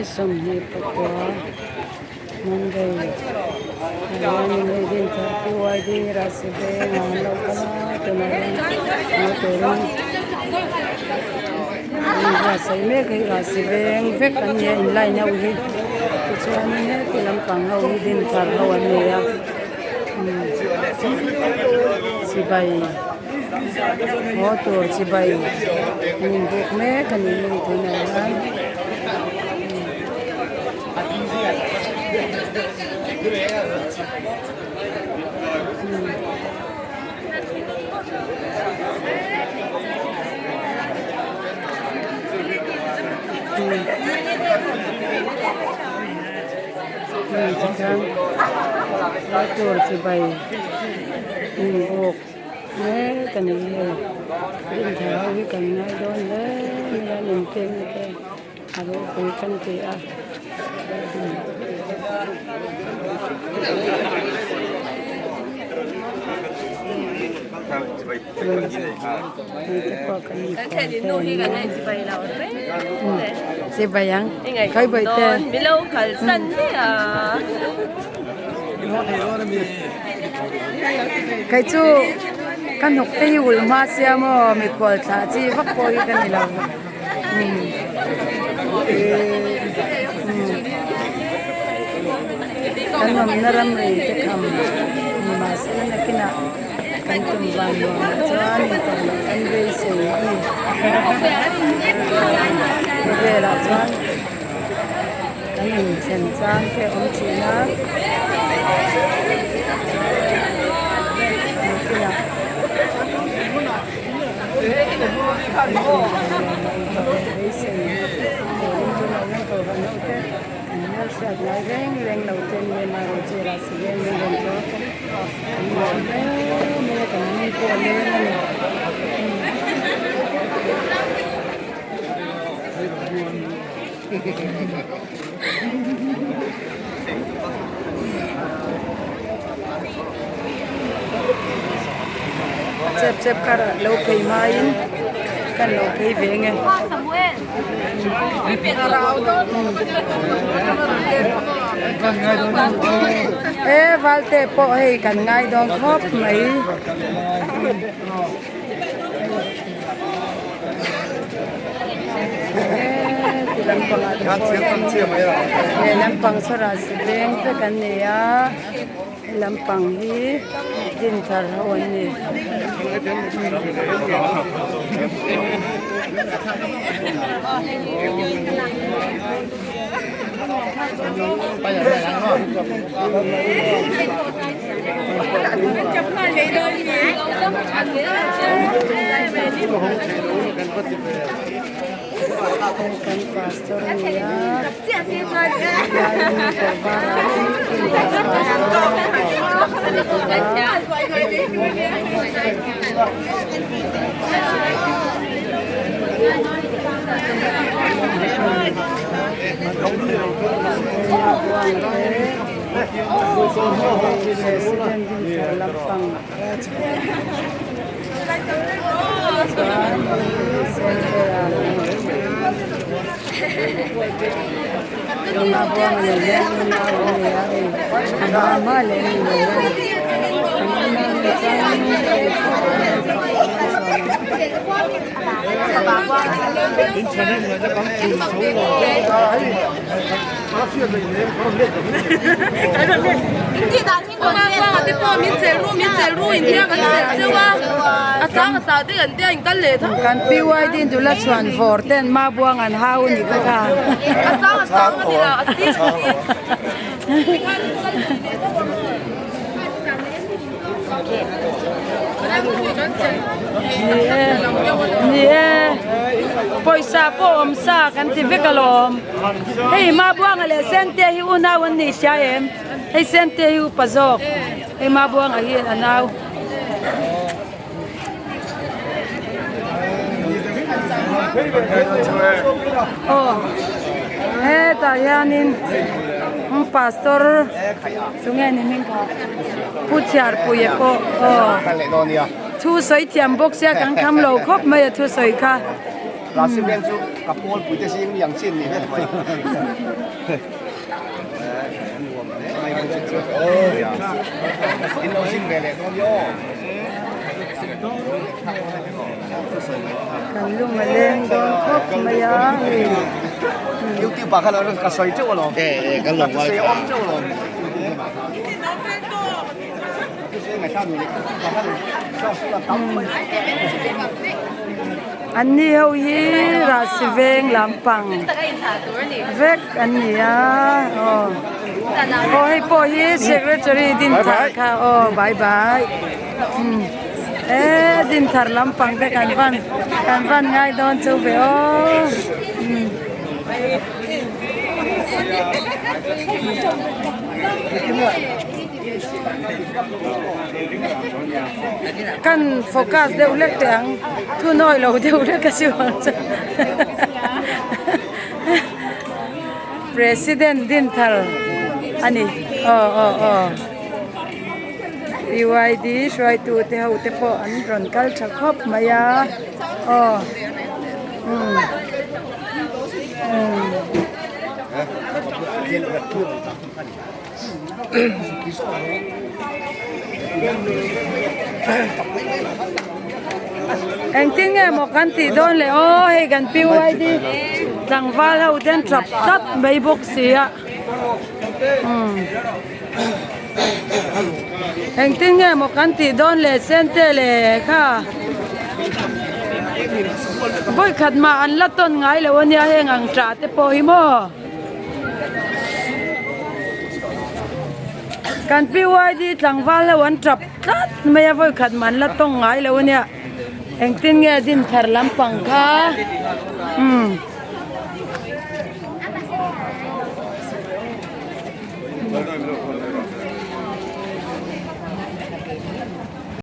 25 Monday ah hianin hei Dinthar PYD Rahsi vengah an lo kal a tunah hian hmuh turin an inbuatsaih mek a hei Rahsi veng vek an ni a in line ho hi tichuanin heti lampang ho hi Dinthar ho an ni a chibai haw tur chibai an inbuk mek a ni hei tunah hian. Hei tikhian haw tur chibai inbuk mek a ni hei dinthar ho hi kan ngai dawn hle mai a an inpekna te a ropui kan ti a. Chibai ang khawi bawi te kei chu ka hnuk te hi ulh hma sia maw mikhual thlah chi vak pawh hi ka ni lo kan awmna ramri te kham mahse nakinah kan tum van nuamah chuan inpawh loh kan beisei a ni khawvelah chuan kan inthlen chang te a awm thin a nakinah. Chep chep kar ah lo phei hmain kan lo phei ve nge. E valte pawh hei kan ngai dawn khawp mai. He lampangah te pawh he lampang chhawrah veng vek an ni a he lampang hi dinthar ho an ni. Kan pastor a ni a laiin kawr var a President dinthar lampang chuan Nula buang a nei hian nunau an nei a hei a hma hma leh a ni lo a an unau ni chuan Kan PYD nula chhuan vawr ten Mabuang an hau a nih kha kha. Ni e ni e pawisa pawh awm sa kan ti vek alawm hei Mabuanga leh Sente hi unau an nih hria em hei Sente hi upa zawk hei Mabuanga hi a nau. Aw hetah hianin pastor tunge ni hming kha pu chhiarpuia pawh aw thu sawi thiam bawk sia kan kham lo khawp mai a thusawi kha. Rasi veng chu ka pawl pui te zing mi ang chin ni vek mai. In lo zing ve leh dawn ni aw. Kan lung a leng dawn khawp mai a hei. YouTube ah khan ka sawi teuh alawm. Ka sawi awm teuh alawm. An ni ho hi Rahsi veng lampang vek an ni a aw aw hei pawh hi secretary Dinthar kha aw bye bye umm e Dinthar lampang te kan van kan van ngai dawn chu ve aw umm. Kan focus deuh hlek teh ang thunawi lo deuh hlek a si vang chuan President Dinthar a ni aw aw aw PYD hruaitu te ho te pawh an rawn kal tha khawp mai a aw umm umm. Engtin nge maw kan tih dawn le aw hei kan PYD tlangval ho te an tap tlat mai bawk si a umm engtin nge maw kan tih dawn le sente le kha vawikhat mah an la tawn ngai lo ania heng ang tah te pawh hi maw. Kan PYD tlangval ho an tap tlat mai a vawi khat man la tawng ngai lo ania engtin nge din thar lampang kha umm.